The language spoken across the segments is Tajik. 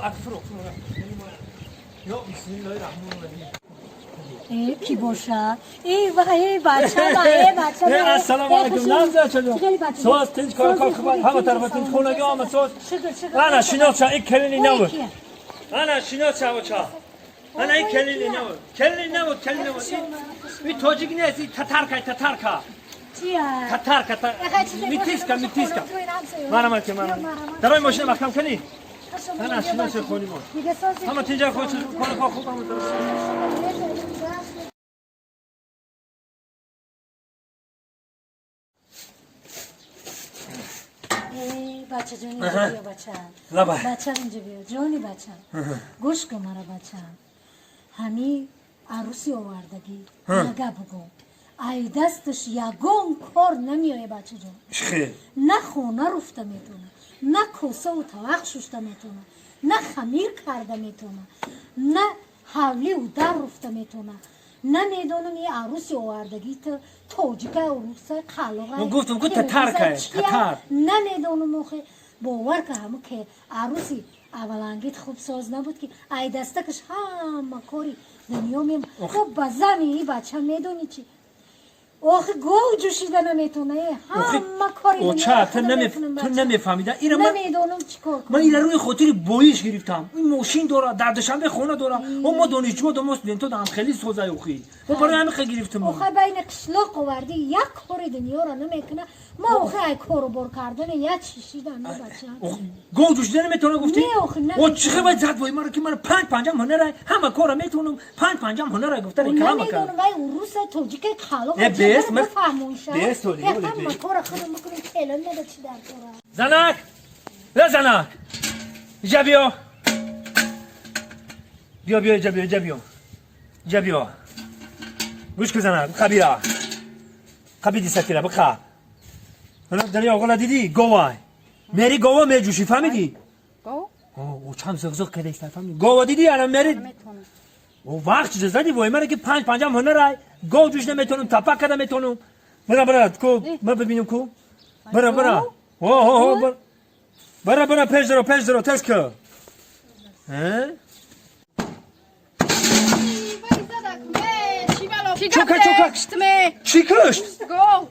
Акфро. Ё бисмиллоҳир раҳмонир раҳим. Э, ки боша? Э, ва, э, бача, ва, э, бача. Э, ассалому алайкум. Нағз чаҷон. Соз, тинч, кор, кор, хуб, ҳама тарафа тинч, хонагӣ омад, соз. Шукр, шукр. Ана шинос ша, ин келини набуд. Кия? Ана шинос ша, оча. Ана ин келини набуд. Келини набуд, келини набуд. Ин тоҷик нест, ин татарка, татарка. Чия? Татарка, метиска, метиска. Мана ки, мана. Дарои машина маҳкам кунӣ? Ана шинос хони мо. Дига сози. Ҳама тинҷа, хуб, кор, кор хуб, ҳама тарафа. Э, бача ҷон, инҷа биё, бача. Лаба. Бача, инҷа биё, ҷони бача. Гӯш кун мара, бача. Ҳами арӯси овардагӣ, нага бугӯ. Ай дасташ ягон кор намеоя, бачаҷон. Хел. На хона руфта метавона, на косаву тавақ шушта метавона, на хамир карда метавона, на ҳавливу дар руфта метавона. Намедонам, и арӯси овардагӣ тоҷика, руса, қалоға. Ман гуфтам, ку татарка, татар. Намедонам, охе, бовар ка, ҳаму ке арӯси аввалангит хуб соз набуд, ки ай дастакаш ҳама кори дунё мем. Хуб, ба зами и бача медонӣ чи? Охи, гов ҷӯшида наметавона, э, ҳама кори Оча, дунёро ту худам наме мекунам, ту бача. Намефаҳмида. Ира ман Намедонам чӣ кор ман кунам. ира рӯи хотири боиш гирифтам. Ин мошин дора, дар Душанбе хона дора. О, мо донишҷӯ до, мо студентҳо ҳам хеле созай, охи. Мо барои ҳамин хел гирифтам. Охи, байни қишлоқ овардӣ, як кори дунёро намекуна. Мо охи ай кору бор кардани як шишидам, бача. Гов ҷӯшида наметавона, гуфтӣ? Не, охи, О, наметавона. чӣ хел зад вой маро, ки ман панҷ панҷам ҳунарай, ҳама кора метавонам, панҷ панҷам ҳунарай гуфта реклама кард. Намедонам, вай уруса, тоҷика, қалоқ. Э, бес, бифаҳмонша. бес, тоҷик, Э, оле, ҳама бес. кора худам мекунем, келин меда чӣ дар кора. Занак! Ла занак! Иҷа биё. Биё, биё, иҷа биё, иҷа биё. Иҷа биё. Гӯш кун, занак, биқа бия. Қаби дисакира, биқа. Ҳана дари оғола дидӣ? Говай. Мери гова меҷӯшӣ, фаҳмидӣ? Гов? О, чам зиғзиғ када иста, фаҳмидӣ? Гова дидӣ, ана мери. Наметавонам. О, вақт чизе задӣ вой мара, ки панҷ панҷам ҳунарай. Гов ҷӯш наметавонам, тапак када метавонам. Бара, бара, ку, ма бибинам ку. Бара, бара. О, о, о, бара. Бара, бара, пеш даро, пеш даро, тез ку. Э? Чука, чука. Куштме. Чӣ кушт? Гов.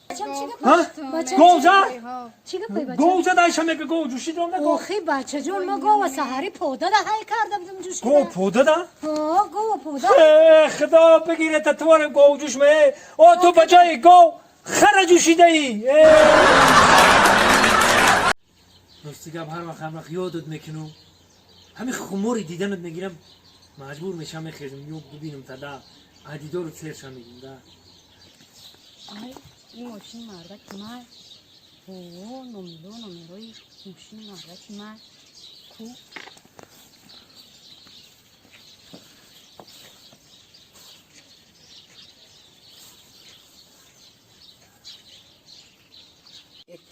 Бачам, чӣ гап? Ҳа? Бачам, Гов зад? Чӣ гапай, бача? Гов зад, Айша мега, гов ҷӯшид ронда гов. Охи, бачаҷон, ма гова саҳари пода да ҳай карда будам ҷӯшида. Гов пода да? Ҳо, гова пода. Э, худо бигире татворем, гов ҷӯш ме. О, ту ба ҷои гов хара ҷӯшидаӣ. Э. Рости гап, ҳар вақт, ҳар вақт ёдат мекунам. Ҳамин хумори диданат мегирам, маҷбур мешам, мехезам, ё бибинам тада. Адидору серша мегим, да. Ай, ин мошини мардаки май. О, номеро, номерои мошини мардаки май. Ку?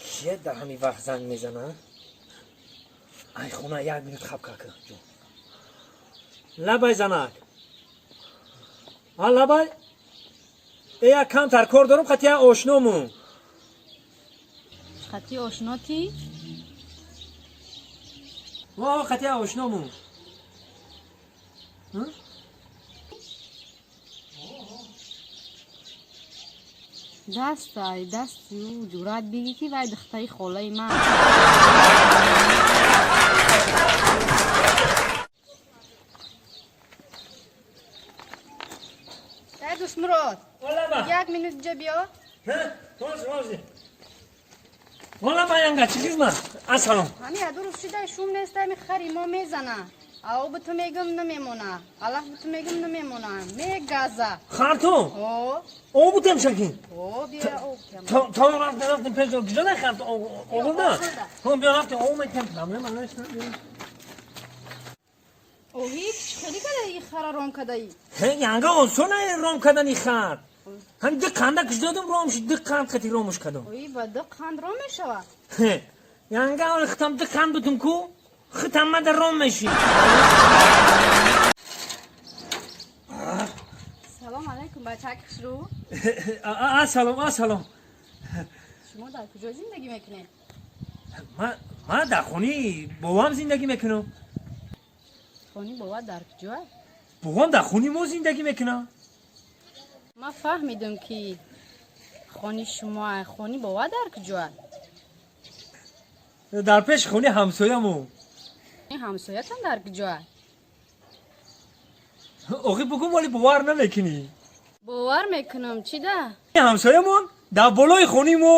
Кие дар ҳамин вақт занг мезана? Ай, хона, як минут хаб кака. Ҷон. Лабай, занак. А, лабай? Э, як камтар кор дорам, қати як ошному. Хати ошноти? Во, қати як ошному. Ҳа? Даст ай дасти ӯ ҷуръат бигӣ, ки вай духтари холаи ман. Ай, Дӯстмурод. О, лаба. Як минут ҷа биё. Ҳа? Ҳозир, ҳозир. О, лаба, янга, чӣ хизмат? Ассалом. Ҳами адурус шидай, шум нест, ами хари мо мезана. Ао, бу ту мегум, намемона. Алаф бу ту мегум, намемона. Мегаза. Хартум. О, О, бутем шакин. О, биё, о, тем. То рафтем, рафтем пеш, куҷо дай харт оғулда? Ҳо, биё, рафтем, о, метем, проблема нест. Оҳи, чӣ хеле кадаи хара ром кадаи? Ҳе, янга, осон ай ром кардани хар. Ҳам ди қанда киш додам, ром шуд, ди қанд қати ромуш кардам. Ои, ба ду қанд ром мешавад? Ҳе, янга, оли хитам ди қанд бутум ку, хитам мада ром меши. Салом алайкум, бачаки хушрӯ. Ассалом, ассалом. Шумо дар куҷо зиндагӣ мекунед? Ман Ман дар хони бобам зиндагӣ мекунам. Хони бова дар куҷоа? Бобам дар хони мо зиндагӣ мекунам. Ман фаҳмидам, ки хони шумо. Хони бова дар куҷоа? Дар пеши хони ҳамсоямон. Ҳамсоятон дар куҷоа? Охи, бугум, вале бовар намекунӣ. Бовар мекунам, чӣ да? Ҳамсоямон дар болои хони мо.